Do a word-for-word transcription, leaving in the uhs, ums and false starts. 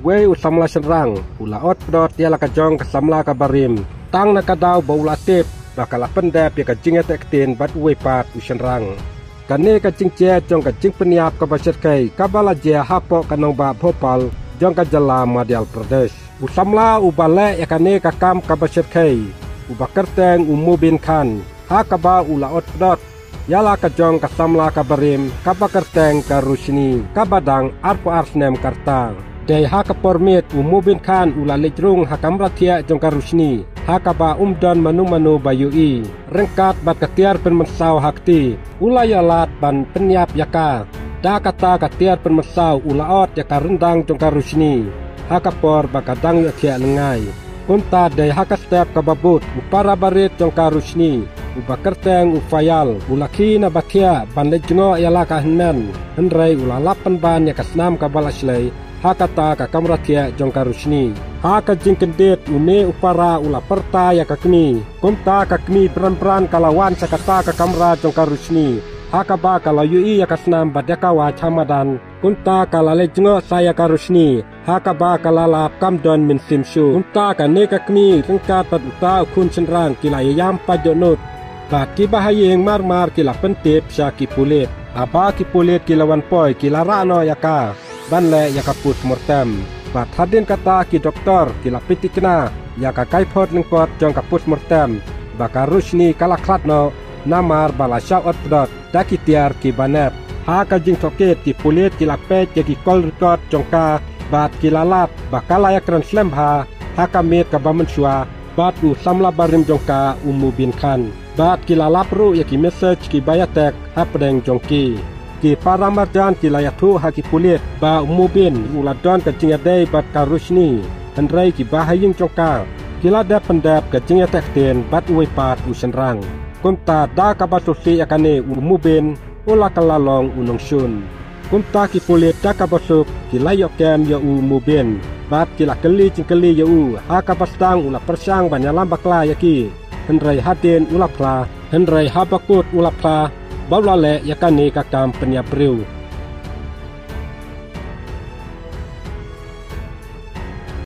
Wei u samla shynrang u la ot pdot ïa la ka jong ka samla ka barim, tang na ka daw ba u la tip ba ka la pyndep ïa ka jingïateh ktien bad uwei pat u shynrang. Kane ka jingjia jong ka jingpynïap kaba shyrkhei kaba la jia hapoh ka nongbah Bhopal jong ka jylla Madhya Pradesh. U samla uba leh ïa kane ka kam kaba shyrkhei uba kyrteng u Mubin Khan, ha kaba u la ot pdot ïa la ka jong ka samla ka barim kaba kyrteng ka Roshni, kaba dang arphew ar snem ka rta. Dei ha ka por miet u Mubin Khan u la leit rung ha kamra thiah jong ka Roshni, ha kaba um don mano mano ba ïohi. Ryngkat bad ka tiar pynmynsaw ha kti, u la ïalad ban pynïap ïa ka. Da kata ka tiar pynmynsaw u la ot ïa ka ryndang jong ka Roshni ha ka por ba ka dang ïohthiah lyngngai. Kumta dei ha ka step kaba bud u para barit jong ka Roshni uba kyrteng u Fayal u la khie na ba thiah ban leit jngoh ïa la ka hynmen, hynrei u la lap pynban ïa ka snam kaba la shlei ha kata ka kamra thiah jong ka Roshni. Ha ka jingkyndit une u para u la pyrta ïa ka kmie. Kumta ka kmie bran bran ka la wan sha kata ka kamra jong ka Roshni, ha kaba ka la ïohi ïa ka snam bad ïa ka wait ha madan. Kumta ka la leit jngoh sa ïa ka Roshni, ha kaba ka la lap kam don mynsiem shuh. Kumta kane ka kmie ryngkat bad uta u khun shynrang ki la ïaïam pat dohnud. Bad kiba ha ïing mar mar ki la pyntip sha ki pulit. Haba ki pulit ki la wan poi ki la rah noh ïa ka ban leh ïa ka postmortem. Bad hadien kata ki doktor ki la pynthikna ïa ka kaiphod lyngkot jong ka postmortem ba ka Roshni ka la khlad noh namar ba la shah ot pdot da ki tiar kiba nep. Ha ka jingtohkit ki pulit ki la peit ïa ki call record jong ka bad ki la lap ba ka la ïakren slem bha ha ka miet kaba mynshuwa bad u samla barim jong ka u Mubin Khan. Bad ki la lap ruh ïa ki message kiba ïatek hapdeng jong ki. Ki para marjan ki la ïathuh ha ki pulit ba u Mubin u la don ka jingïadei bad ka Roshni, hynrei kiba ha ïing jong ka ki la dep pyndep ka jingïateh ktien bad uwei pat u shynrang. Kumta da kaba sngewsih ïa kane u Mubin u la kylla long u nongshun. Kumta ki pulit da kaba suk ki la ïoh kem ïa u Mubin bad ki la kylli jingkylli ïa u, ha kaba sdang u la pyrshang ban ïalam bakla ïa ki, hynrei hadien u la phla, hynrei haba kut u la phla ba u la leh ïa kane ka kam pynïap briew.